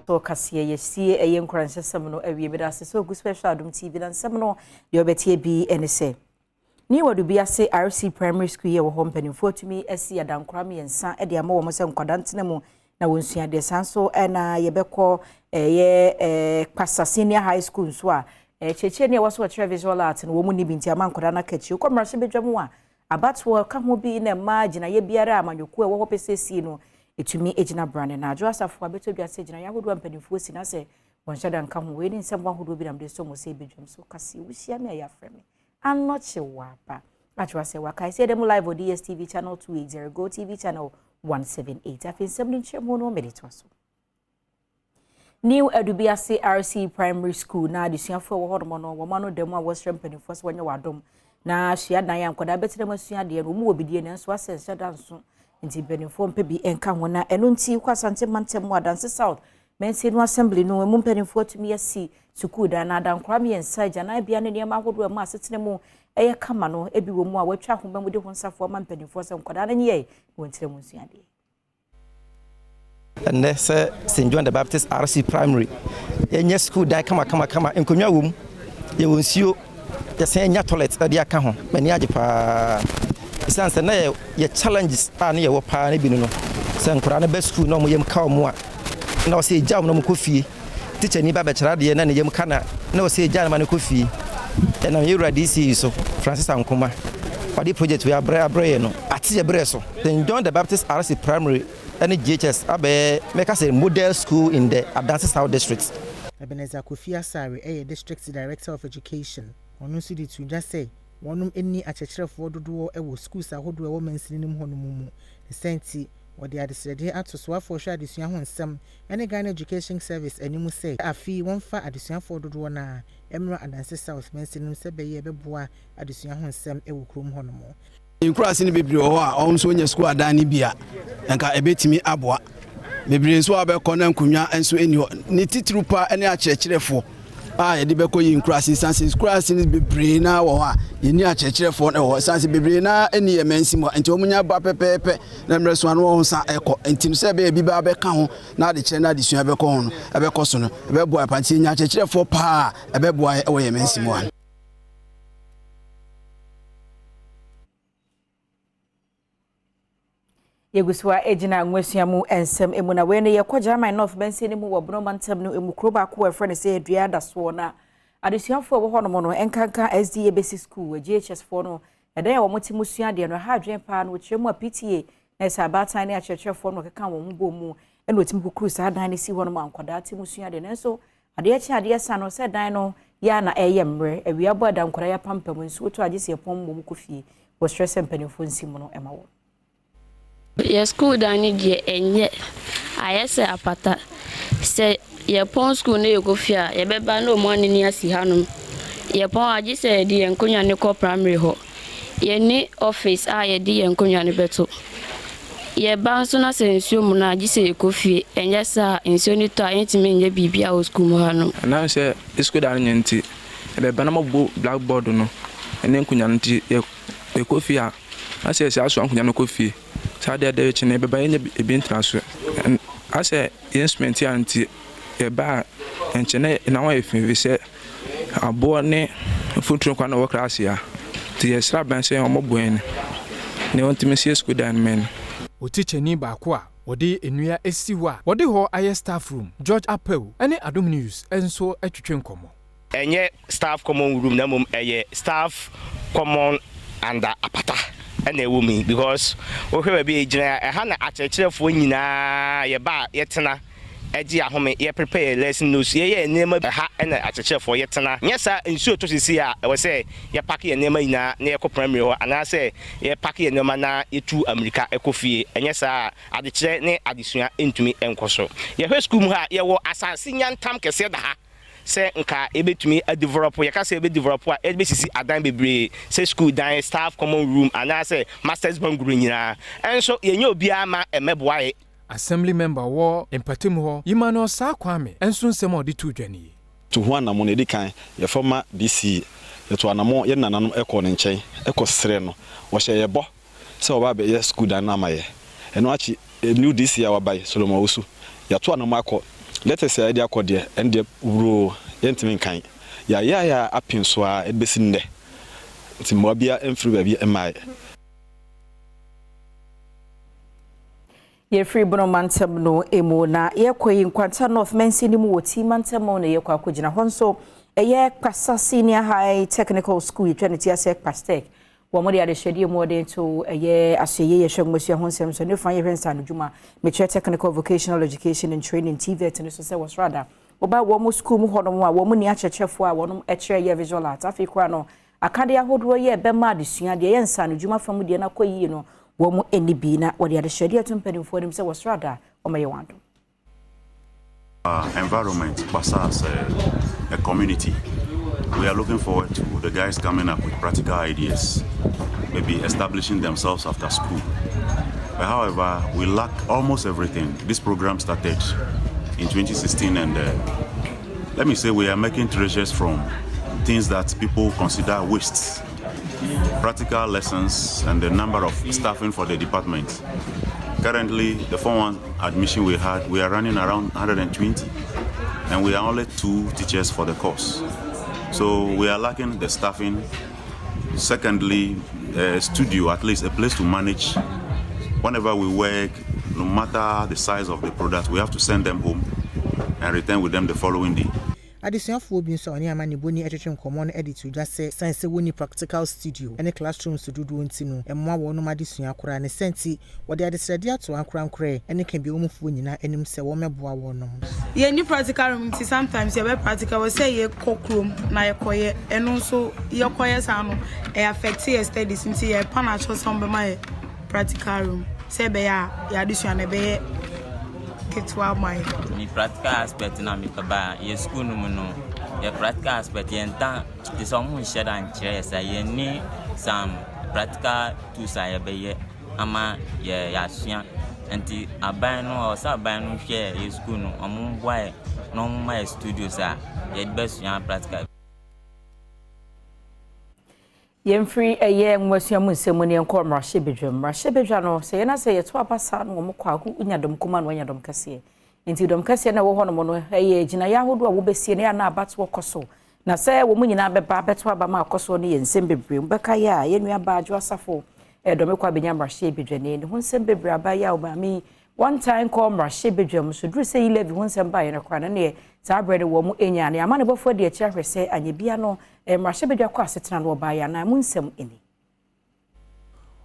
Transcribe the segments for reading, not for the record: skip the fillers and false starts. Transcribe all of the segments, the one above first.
So kaseɛ yɛsie ɛyɛ nkuranhyɛsɛm no awie. Meda ase sɛ ogu Special Adom TV na nsɛm no deɛ ɔbɛtie bi ɛne sɛ ne wɔ Dubiase RC Primary School yɛ wɔ hɔ, mpanimfoɔ atumi asi adankora mmiɛnsa de ama wɔn sɛ nkwadaa ntena mu na wɔnsua adeɛ. Saa nso ɛna yɛbɛkɔ ɛyɛ Kpasa Senior High School nso a kyerɛkyerɛ ne ɛwɔ so wɔkyerɛ visual art no wɔn mu ni bi, nti ama nkwadaa no aka akyi. Wokɔ mmarahyɛbadwa mu a, abatoɔ ka ho bi na mmaa gyinaeɛ biara a amanyɔkuo a ɛwɔ hɔ pɛ sɛ sie no ɛtumi gyina brane na Adwo Asafo abɛtɔ dwa sɛ gyinaeɛ ahodoɔ a mpanimfoɔ si na sɛ wɔnhyɛ da nka ho. Wei ne nsɛm ahodoɔ bi na mede so mo sɛ ɛbɛdwam so kaseɛ. Wohyia me a, yɛafrɛ me Anɔkye Waba Atwerɛ sɛ wakae sɛ yɛda mu live wɔ DSTV channel 280, Go TV channel 178. Afei nsɛm no nkyerɛmu no mede toa so. New Adubiase RC Primary School na adesuafoɔ wɔ hɔnom no wɔn ano da mu a wɔsrɛ mpanimfoɔ sɛ wɔnyɛ wɔadom na suadan a nkwadaa bɛtena mu asua adeɛ no wɔn wɔ bidie, nanso asɛ nhyɛ da nso, nti mpanimfoɔ mpɛ bi nka ho. Na ɛno nti kɔ Asante mantam mu, Adanse South Mansin no Assembly no emu mpanimfoɔ atumi asi sukuu dan na adankora mmiɛnsa, agyananbea ne nneɛma ahodoɔ a ɛmu asetena mu ɛyɛ kama no ebi wɔ mu a wɔatwa ahoma mu de ho nsafoɔ ama mpanimfoɔ sɛ nkwadaa no nyɛ wɔn tena mu nsua adeɛ. Ɛnnɛ sɛ St John the Baptist RC Primary yɛnyɛ school dan kamakamakama, nkonnwa wɔ mu, yɛwɔ nsuo, yɛsan nya toilet ɛde aka ho. M'ani agye paa ɛsiane sɛ na yɛ challenges a ne yɛwɔ paa ne bi no sɛ nkwadaa no bɛ school na ɔmo yam ka ɔmo a, na ɔsɛ egya ɔmo na ɔmo kɔ fie. Teacher ni ba bɛkyerɛ adeɛ na ne yam ka na ɔsɛ egya no ma no kɔ fie. Ɛnam yɛwura DC yi so, Francis Ankoma, ɔde project wei abrɛ yɛ no ate yɛ brɛ so. St John the Baptist RC Primary ɛne JHS abɛyɛ mɛka sɛ model school in the Adansi South District. Ebenezer Kofi Asare ɛyɛ District Director of Education. Ɔno nso de to dwa sɛ wɔnom ani akyerɛkyerɛfoɔ dodoɔ wɔ schools ahodoɔ a ɛwɔ mansini no mu hɔ no mu. Ne sɛ nti wɔde adesrɛdeɛ ato soafoɔ hwɛ adesua ho nsɛm ne Ghana Education Service anim sɛ afei wɔmfa adesuafoɔ dodoɔ no a ɛmmra Adanse South mansini no mu sɛ bɛyɛ ɛbɛboa adesua ho nsɛm wɔ kurom hɔ no mu. Nkuraase no bebree wɔ hɔ a ɔno nso nya sukuu adan no bi a nka ɛbɛtumi aboa bebree nso a bɛkɔ na nkonnwa nso nni hɔ, ne titiriw pa ne akyerɛkyerɛfoɔ a yɛde bɛkɔ yi nkuraase, nsanse nkuraase no bebree na wɔ hɔ a yɛnni akyerɛkyerɛfoɔ no wɔ hɔ, nsanse bebree na ɛni yɛ mansi mu a nti wɔn nya ba pɛpɛɛpɛ na mmerɛ so ano wɔn nsa ɛkɔ. Nti no sɛ ɛbɛyɛ bi ba bɛka ho na adekyerɛ na adesua bɛkɔ ho no ɛbɛkɔ so no, ɛbɛboa pa. Nti yɛnya akyerɛkyerɛfoɔ paa ɛbɛboa ɛwɔ yɛ mansi mu a. Yɛgu so a gyina nwasua mu nsɛm mu, na wei no yɛkɔ German North bɛnsi no mu wɔ Boroma ntam no mu, kuro baako a ɛfrɛ no sɛ Dua da soɔ, na adesuafoɔ a ɛwɔ hɔnom no, nkanka SDA Basic School, JHS foɔ no, ɛdan a wɔn te mu sua adeɛ no ha adwene paa no. Wɔkyerɛ mu a, PTA na ɛsɛ abaatan ne akyerɛkyerɛfoɔ no wɔkeka wɔn ho bɔ mu ɛna wɔtumi kukuru saa dan no si hɔnom a nkwadaa te mu sua adeɛ. Nanso adeɛ kye adeɛ sa no sɛ dan no yɛ a na ɛyɛ mmerɛ, awia bɔ ada, nkwadaa yɛ apampam, nsuo to agye sɛ yɛpɔn mu kɔ fie. Wɔsrɛ sɛ mpanimfoɔ nsi mu no ɛma wɔn. Yɛ school dan no deɛ, ɛnyɛ ayɛ sɛ apata. Sɛ yɛpɔn school na yɛkɔ fie a, yɛbɛba na ɔmo anini asi hanom. Yɛpɔn agye sɛ yɛde yɛn nkonnwa no kɔ primary hɔ. Yɛne office a yɛde yɛn nkonnwa no bɛto. Yɛba nso na sɛ nsuo mu no a, gye sɛ yɛkɔ fie. Ɛnyɛ saa a, nsuo no tɔ a, yɛntumi nyɛ biribiara wɔ school mu hanom. Ɛnam sɛ sukuu dan no nyɛ nti, ɛbɛba na mɔbɔ blackboard no ɛne nkonnwa no, nti yɛkɔ fie a asɛ sɛ asoa nkonnwa no kɔ fie saa deɛ deɛ akyi no yɛbɛba yɛnyɛ ebi ntena so. Asɛ yɛn instrument a nti yɛba a nkyɛn na na wɔyɛ fi fi sɛ aboɔ ne mfuturo kwan na ɛwɔ class a, nti yɛsrɛ aban sɛ ɔmmɔboa yɛn na wɔntumi nsie sukuu dan no ma yɛn. Otikyani baako a wɔde nnua asi hɔ a wɔde hɔ ayɛ staff room, George Apew, ne Adom News nso atwitwe nkɔmmɔ. Ɛnyɛ staff common room na mmom ɛyɛ staff common under apata ɛna ɛwɔ mu yi, because wohwɛ baabi a yɛgyina a, ɛha na akyerɛkyerɛfoɔ nyinaa yɛba a yɛtena ɛgye ahome, yɛ prepare yɛ lesson notes, yɛyɛ nneɛma. Ɛha ɛna akyerɛkyerɛfoɔ yɛtena. Nyɛ saa nsuo tɔ sisi a, ɛwɔ sɛ yɛpack yɛn nneɛma nyinaa na yɛkɔ primary hɔ anaasɛ yɛpack yɛn nneɛma na yɛtu amirika ɛkɔ fie. Ɛnyɛ saa adekyerɛ ne adesua ntumi nkɔ so. Yɛhwɛ sukuu mu ha, yɛwɔ asase nyantam kɛseɛ da ha sɛ nka yɛbɛtumi adevelop. Yɛka sɛ yɛbɛdevelop a, yɛbɛsisi adan bebree sɛ school dan, staff common room anaasɛ masters bungalow nyinaa, ɛnso yɛnyɛ obiara ma ɛmɛboa yɛ. Assembly member wɔ mpatamu hɔ, Emmanuel Saa Kwame, nso nsɛm a ɔde to dwa nie. To ho anammɔn no, ɛdi kan yɛfa ma DC. Yɛto anammɔn, yɛn nananom ɛkɔ ne nkyɛn ɛkɔ srɛ no. Ɔhyɛ yɛ bɔ sɛ ɔba abɛyɛ sukuu dan no ama yɛ. Ɛno akyi, new DC a waba yi, Solomon Owusu, yɛato anammɔn akɔ. Letters a yɛde akɔ deɛ, ɛno deɛ wuroo, yɛntumi nkan. Yɛayɛ a apem so ara de bɛsi nnɛ, nti mmoa biara mfiri baabi mmaeɛ. Yɛfiri Bono mantam no mu na yɛkɔ yi Nkwanta North mansini mu wɔ Tii mantam mu na yɛkɔ akɔgyina hɔ nso ɛyɛ Kpasa Senior High Technical School yɛtwa ne ti asɛ Kpastech wɔn de adehyɛdeɛ mu ɔden to ɛyɛ asoɛyɛ yɛhwɛ nwomasua ho nsɛm so ne fa yɛhwɛ nsaano dwuma mekyerɛ Technical Vocational Education and Training TVET no so sɛ wɔsrada wɔba wɔn sukuu mu hɔnom a wɔn ni akyerɛkyerɛfoɔ a wɔn kyerɛ yɛ visual art afei koraa no Akadeɛ ahodoɔ yi a ɛbɛma adesua deɛ ɛyɛ nsaanodwuma fa mu deɛ no akɔ yie no, wɔn nni bi, na wɔde adehyɛdeɛ ato mpanimfoɔ anim sɛ wɔsrɛ ada a wɔmmɛyɛ wɔn adom. Environment kpasa as a, a community. We are looking forward to the guys coming up with practical ideas, maybe establishing themselves after school. But however, we lack almost everything. This program started in 2016 and uh, let me say we are making treasures from things that people consider wastes. Practical lessons and the number of staffing for the department. Currently, the Form 1 admission we had, we are running around 120, and we are only two teachers for the course. So we are lacking the staffing. Secondly, a studio, at least a place to manage. Whenever we work, no matter the size of the product, we have to send them home and return with them the following day. Adesuafoɔ bi nso a wɔne amanebɔni retwetwe nkɔmmɔ no de too dwa sɛ, sane sɛ wɔnni practical studio ne classrooms dodoɔ nti no, ɛmmoa wɔnom adesua koraa. Ne saa nti, wɔde adesrɛdeɛ ato ankorankorɛ ne Kɛmbiawomufoɔ nyinaa anim sɛ wɔmmɛboa wɔnom. Yɛnni practical room nti sometimes yɛbɛ practical wɔ sɛ yɛkɔ kurom na yɛkɔyɛ ɛno nso yɛkɔyɛ saa no ɛyɛ affect yɛ studies nti yɛpa no akyɛw sɛ wɔbɛma yɛ practical room sɛ ɛbɛyɛ a yɛ adesua no ɛbɛyɛ ketewa ama yɛ. Me practical aspect na mepɛ ba yɛ school no mu no yɛ practical aspect yɛn ta te sɛ ɔmo nhyɛ da nkyerɛ yɛ sɛ yɛn ni some practical tools a yɛbɛyɛ ama yɛ yɛasua nti aban no ɔwɔ sɛ aban no hwɛ yɛ school no ɔmo mboa yɛ na ɔmo ma yɛ studios a yɛde bɛsua practical. Yɛmfiri ɛyɛ nwomasua mu nsɛm mu ne yɛnkɔ mmarahyɛbadwam. Mmarahyɛbadwa no, sɛ yɛn asɛ yɛto aba saa no wɔn kɔ a, wonya dɔm kuma na wɔanya dɔm kɛseɛ. Nti dɔm kɛseɛ na ɛwɔ hɔnom no ɛyɛ gyinaeɛ ahodoɔ a wɔbɛsie no yɛ ana abatoɔ kɔ so. Na sɛ wɔn nyinaa bɛba abɛto aba ma akɔ soɔ no yɛ nsɛm bebree. Mobɛka yɛ a yɛn nua baa Adwo Asafo ɛdɔm kɔ abɛnya mmarahyɛbadwani. Ne ho nsɛm bebree aba yɛ a ɔmaame yi wɔntaa nkɔ mmarahyɛbadwam so duru sɛ yi levy ho nsɛm baeɛ no koraa no neɛ saa berɛ no wɔn anya ne amanebɔfoɔ de akyi ahwɛ sɛ anyɛ bia no mmarahyɛbadwa kɔ asetena no wɔbaeɛ anaa mu nsɛm ni.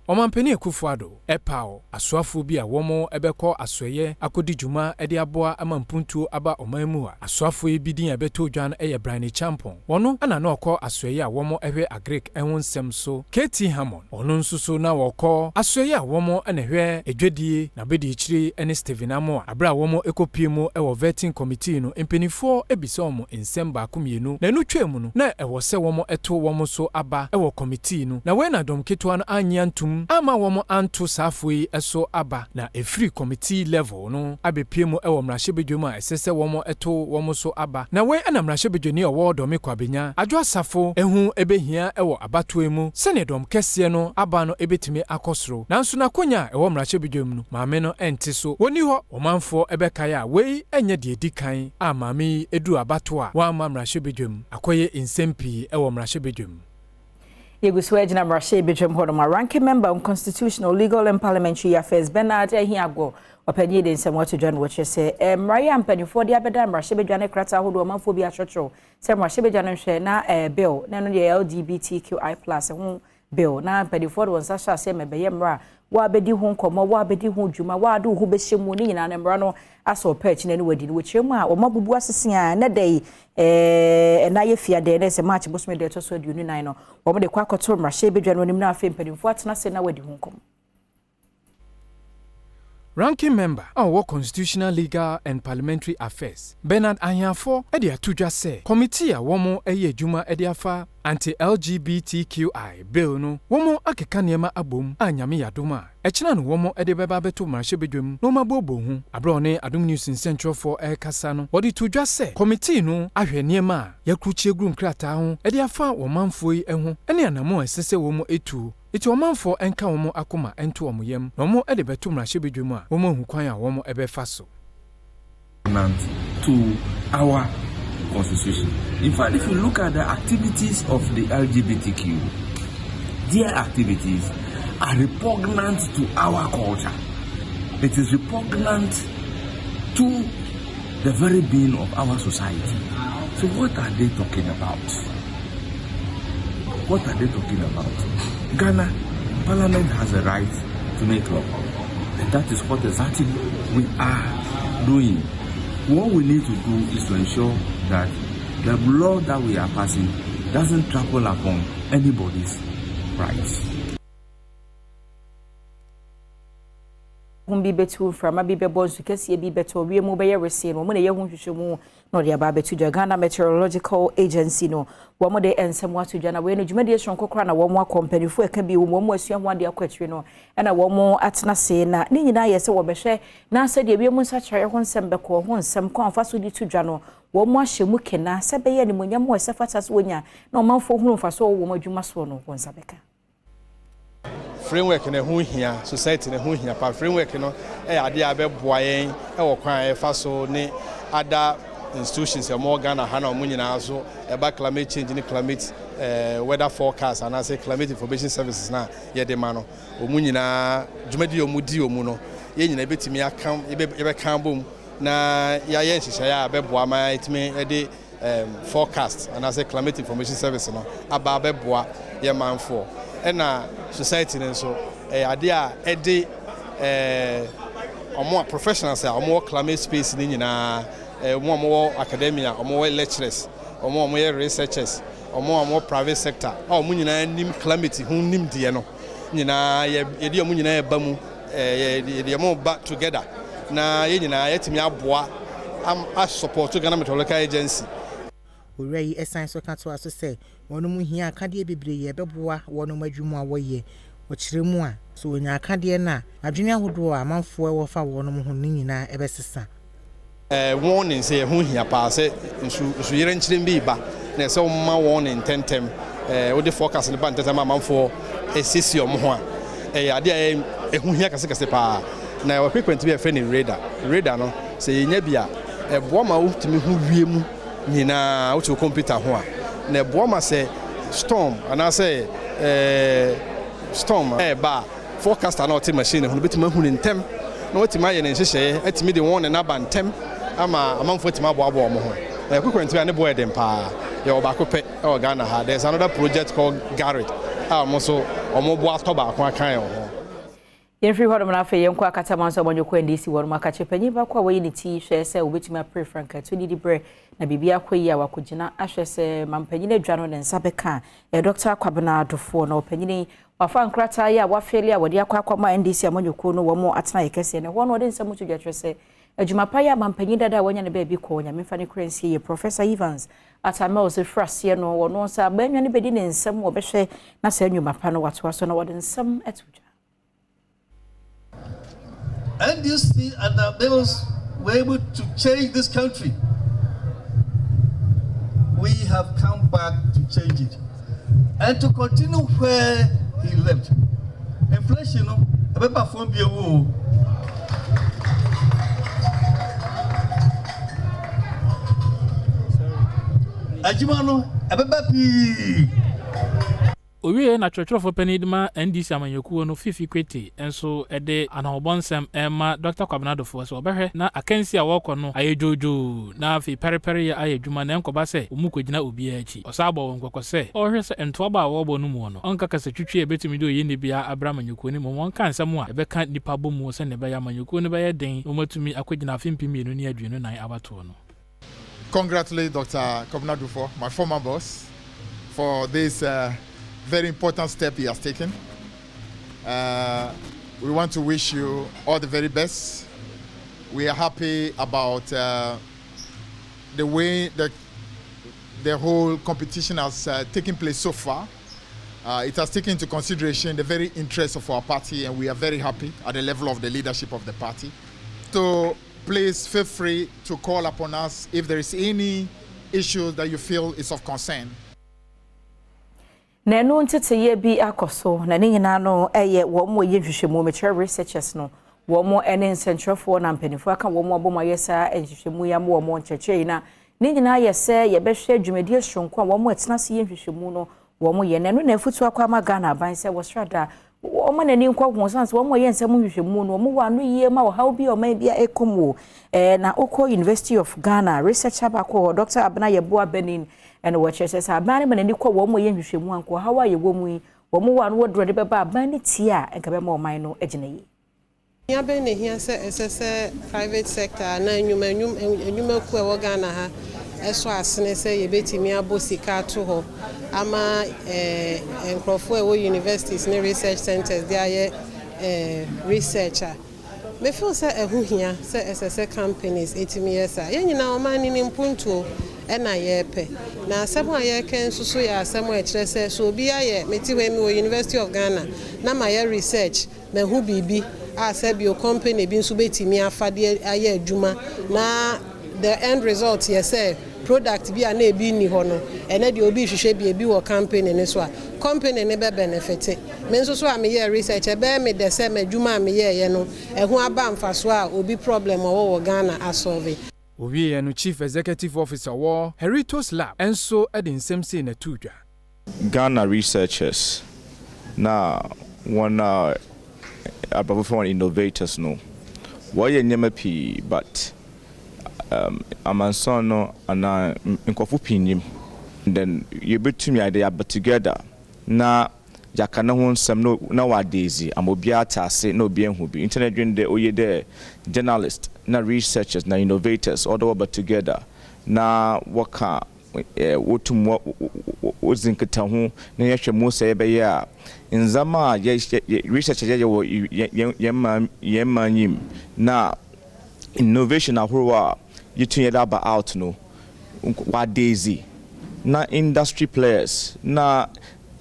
Ɔmanpanin Akufo-Addo paw asoafoɔ bi a wɔbɛkɔ asoɛeɛ akɔdi dwuma de aboa ama mpuntuo aba ɔman mu a asoafoɔ yi bi din a ɛbɛtɔ dwa no yɛ Brian Acheampong, ɔno na na ɔkɔ asoɛeɛ a wɔhwɛ Agric ho nsɛm so, KT Hammond, ɔno nso so na ɔkɔ asoɛeɛ a wɔn na ɛhwɛ adwadie, n'abadiakyire ne Stephen Amoah. Berɛ a wɔkɔpue mu wɔ Vetting Committee no, mpanimfoɔ bisa wɔn nsɛm baako mmienu, na ɛno twaa mu no, na ɛwɔ sɛ wɔto wɔn so aba wɔ committee no, na wei na dɔm ketewa no annye antom amma wɔn anto saa afoɔ yi so aba, na ɛfiri committee level no abɛpue mu wɔ mmarahyɛbadwam a ɛsɛ sɛ wɔto wɔn so aba, na wei na mmarahyɛbadwani a ɔwɔ Dɔme Kwabenya, Adwo Asafo, ho bɛhia wɔ abatoɔ yi mu sɛdeɛ dɔm kɛseɛ no aba no bɛtumi akɔ soro. Nanso n'akonya a ɛwɔ mmarahyɛbadwam no, maame no nte so. Wɔnni hɔ. Ɔmanfoɔ bɛkae a, wei nyɛ deɛ ɛdi kan a maame yi duru abatoɔ a wamma mmarahyɛbadwam. Akɔyɛ nsɛm pii wɔ mmarahyɛbadwam. Yɛgu so agyina mmarahyɛbadwam hɔ nom a Ranking Member on Constitutional, Legal and Parliamentary Affairs Bernard Ahiagbor ɔpanyin de nsɛm ato dwa no wɔkyerɛ sɛ mmara yi a mpanimfoɔ de abɛda mmarahyɛbadwa ne krataa ahodoɔ ɔmanfoɔ bi atwerɛtwerɛ sɛ mmarahyɛbadwa no nhwɛ na bill na ɛno deɛ LGBTQI plus ho bill na mpanimfoɔ de wɔn nsa hyɛ aseɛ ma ɛbɛyɛ mmara a wɔabɛdi ho nkɔmmɔ wɔabɛdi ho dwuma wɔade wo ho bɛhyɛ mu ne nyinaa no mmara no asɔ ɔpɛ akyi na ne wadi no wɔkyerɛ mu a wɔn abubu asese a ɛnɛ da yi ɛna yɛ fia dɛ ɛnɛ sɛ March bosome deɛ ɛtɔ so 24 no wɔn de kɔ akɔto mmarahyɛbadwa no anim na afei mpanimfoɔ atena ase na wɔadi ho nkɔmmɔ. Ranking Member a ɔwɔ Constitutional, Legal and Parliamentary Affairs, Bernard Ahiafor de ato dwa sɛ kɔmitii a wɔreyɛ adwuma de afa Anti-LGBTQI Bill no, wɔakeka nneɛma abom a Nyame yɛ adom a, ɛkyena no wɔde bɛba abɛto mmarahyɛbadwam na wɔabooboo ho. Aberɛ a ɔne Adom News nsɛnkyerɛwfoɔ rekasa no, wɔde too dwa sɛ kɔmitii no ahwɛ nneɛma a yɛakrukye agu nkrataa ho de afa wɔn manfoɔ yi ho ne anammɔn a ɛsɛ sɛ wɔtu. Enti ɔmanfoɔ nka wɔn akoma nto wɔn yam, na wɔde bɛto mmarahyɛbadwam a wɔahu kwan a wɔbɛfa so. to our constitution. In fact, if you look at the activities of the LGBTQ, their activities are repugnant to our culture. It is repugnant to the very being of our society. So what are they talking about? What are they talking about? Ghana, Parliament has a right to make law. And that is what exactly we are doing. What we need to do is to ensure that the law that we are passing doesn't trample upon anybody's rights. Ahum bi bɛtu, mframa bi bɛbɔ, nsu kɛseɛ bi bɛtɔ, wiem bɛyɛ wesee no, wɔn na ɛyɛ ho nhwehwɛmu na wɔde aba abɛto dwa. Ghana Meteorological Agency no, wɔn de nsɛm ato dwa na wei no dwumadie soronko koraa na wɔn akɔ mpanimfoɔ ɛka bi wɔn wɔn asua ho adeɛ akɔ akyire no ɛna wɔn atena ase na ne nyinaa yɛ sɛ wɔbɛhwɛ na sɛdeɛ wiem nsakyeraeɛ ho nsɛm bɛkɔ ho nsɛm kwan fa so de to dwa no wɔn ahyɛ mu kena sɛ bɛyɛ animuonyam a ɛsɛ fata so wɔnya na ɔmanfoɔ hunu mfasoɔ wɔ wɔn adwuma soɔ no wɔn nsa bɛka. Framework no ɛho hia, society no ɛho hia pa. Framework no ɛyɛ adeɛ a ɛbɛboa yɛn ɛwɔ kwan a yɛfa so ne other institutions a wɔwɔ Ghana ha na wɔn nyinaa so ɛba climate change ne climate eh, weather forecast anaasɛ climate information services na yɛde ma no wɔn nyinaa dwumadi a wɔn di wɔn no yɛn nyinaa yɛbɛtumi aka yɛbɛka bom na yɛayɛ nhyehyɛeɛ a ɛbɛboa ma yɛatumi de forecast anaasɛ climate information service no aba abɛboa yɛn manfoɔ. Ɛna society no nso ɛyɛ adeɛ a ɛde wɔn a professionals a wɔwɔ climate space no nyinaa, wɔn a wɔwɔ academia, wɔn wɔ lecturers, wɔn a wɔyɛ researchers, wɔn a wɔwɔ private sector a wɔn nyinaa nim climate ho nimdeɛ no nyinaa yɛde wɔn nyinaa ɛba mu, yɛde wɔn ba together na yɛn nyinaa yɛatumi aboa asupɔto Ghana Meteorological Agency. Owura yi san nso ka toaa so sɛ wɔnom hia akadeɛ bebree a ɛbɛboa wɔnom adwuma a wɔyɛ. Ɔkyerɛ mu a, sɛ wɔnya akadeɛ no a, adwene ahodoɔ a amanfoɔ wɔ fa wɔnom ho no nyinaa bɛsesa. Warning sɛ ɛho hia paa sɛ nsu nsu bi reba na ɛsɛ woma warning ntɛntɛm. Wode forecast no ba ntɛntɛm ma amanfoɔ siesie wɔn ho a, ɛyɛ adeɛ a ɛho hia kɛsekɛse paa. Na yɛwɔ equipment bi a yɛfrɛ no radar. Radar no, sɛ yɛnya bi a, ɛboa ma wotumi hu wiem nyinaa, wote wo kɔmputa ho a, na ɛboa ma sɛ storm anaasɛ ɛɛ storm ɛreba a, forecaster na ɔte machine ho no bɛtumi ahu no ntɛm na watumi ayɛ ne nhyehyɛeɛ atumi de wɔn ne n'aba ntɛm ama amanfoɔ atumi aboaboa wɔn ho. Na equipment bi a ne boɔ yɛ den paa. Yɛwɔ baako pɛ wɔ Ghana ha. There is another project called GARID a wɔn nso wɔn atɔ baako aka yɛn ho. Yɛmfiri hɔnom na afei yɛnkɔ Akataman so amanyɔkuo NDC wɔnom akakyere panyin baako a wayi ne ti hwɛ sɛ wɔbɛtumi apere frankaatuo didi berɛ na biribi akɔ yie a wakɔgyina ahwɛ sɛ mampanyin adwa no ne nsa bɛka a ɛyɛ Dr. Kwabena Adofoɔ na ɔpanyin wafa nkrataa yi a wafeele a wɔde akɔ akɔma NDC amanyɔkuo no wɔn atena yɛ kɛseɛ na ɛhɔ no ɔde nsɛm to dwa kyerɛ sɛ adwuma pa yi a mampanyin dada a wanya ne baabi kɔ Nyame mfa ne kra nsie yie Professor Evans Atta Mills firi aseɛ no wɔno nsa abannwa no bɛdi ne nsam wɔbɛhwɛ na saa nnwuma pa no watoa so na wɔde nsɛm to dwa. NDC and the Mills were able to change this country. We have come back to change it and to continue where he left. Inflation, no, ɛbɛba fam bi ewu o. Adwuma no, ɛbɛba pii. Owiei na Kyerɛkyerɛfo Panyin de ma NDC amanyɔkuo no Fifi Kwetey nso de anahobɔ nsɛm rema Dɔkta Kwabena Adofoɔ sɛ ɔbɛhwɛ na akansi a wɔrekɔ no ayɛ dwoodwoo na afei pɛrepɛreyɛ ayɛ adwuma na ɛnkɔba sɛ wɔn kɔgyina obiara akyi. Ɔsan bɔɔ wɔn kɔkɔ sɛ ɔrehwɛ sɛ ntoabɔ a wɔrebɔ no muo no ɔnka kasatwitwi a ɛbɛtumi de oyenni biara abrɛ amanyɔkuo no mmom ɔnka nsɛm a ɛbɛka nnipa abɔ muo sɛdeɛ ɛbɛyɛ amanyɔkuo no bɛyɛ den na wɔatumi akɔgyina afe 2024 abatoɔ no. Congratulate Dr. Kobna Duffuor, my former boss, for this very important step he has taken. We want to wish you all the very best. We are happy about the way the whole competition has taken place so far. It has taken into consideration the very interests of our party, and we are very happy at the level of the leadership of the party. So please feel free to call upon us if there is any issue that you feel is of concern. Na ɛno nteteyɛ bi akɔ so na ne nyinaa no ɛyɛ wɔn a wɔyɛ nhwehwɛmu mekyerɛ researchers no Wɔn ne nsɛntwerɛfoɔ na mpanimfoɔ aka wɔn abom ayɛ saa nhwehwɛmu yi ama wɔn nkyerɛkyerɛ yi, na ne nyinaa yɛ sɛ yɛbɛhwɛ dwumadie soronko a wɔn atena ase yɛ nhwehwɛmu no wɔn yɛ. Na ɛno na afutuo akɔ ama Ghana aban sɛ wɔsrada wɔn n'ani nkɔ ho san sɛ wɔn yɛ nsɛm nhwehwɛmu no, wɔn wɔ ano yie ma ɔhaw bi a ɔman bi a ɛkɔ mu o. Na okɔ University of Ghana, researcher baako hɔ, Dr Abena Yɛboa Benin, ɛna wɔkyerɛ sɛ aban no ma n'ani kɔ wɔn yɛ nhwehwɛmu anko ɔhaw a yɛwɔ mu yi, wɔn wɔ ano wɔduro de bɛba aban no tie a, nka bɛma ɔman no gyina yie. Hia bɛn na ehia sɛ ɛsɛ sɛ private sector anaa nnwuma nnwumakuo a ɛwɔ Ghana ha ɛso asene sɛ yɛbɛtumi abɔ sika ato hɔ ama nkurɔfoɔ a ɛwɔ universities ne research centers de ayɛ research a, me feel sɛ ɛho hia sɛ ɛsɛ sɛ companies ɛtumi yɛ saa. Yɛn nyinaa, ɔman no ne mpuntuo ɛna yɛrepɛ, na asɛm a yɛreka nso so yɛ asɛm a ɛkyerɛ sɛ so obi ayɛ. Mete hɔ mi wɔ University of Ghana na mayɛ research, mahu biribi a sɛ bio company bi nso bɛtumi afa de ayɛ adwuma, na the end result yɛ sɛ product bi a na ebi nni hɔ no, ɛnɛ deɛ obi hwehwɛ bi, ebi wɔ company ne so a, company ne bɛ benefit. Me nso so a meyɛ research, ɛbɛyɛ me dɛ sɛ m'adwuma a meyɛɛyɛ no ɛho aba mfaso a obi problem ɔwɔ wɔ Ghana asolve. Owieɛ no, Chief Executive Officer wɔ Heritos Lab nso de nsɛm sei na to dwa. Ghana researchers na wɔn a aborɔfo frɛ wɔn innovators no, wɔyɛ nneɛma pii, but amansan no anaa nkurɔfo pii nim. Then yɛbɛtumi ayɛ dɛ yɛaba together na yɛaka ne ho nsɛm no na wɔada edzi ama obiara te ase na obiara ehu bi. Nti na dwen dɛ oye dɛ journalist na researchers na innovators ɔdɛ wɔba together na wɔka wotum wodzi nkitaho na yɛhwɛ mu sɛ yɛbɛyɛ a ndzɛmba a yɛ research a yɛyɛ wɔ yɛn man yim na innovation ahorow a yɛtum yɛde aba out no wɔada edzi na industry players na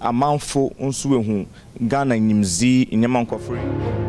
amanfo nso ehu Ghana nyimdzi nneɛma nkɔfo.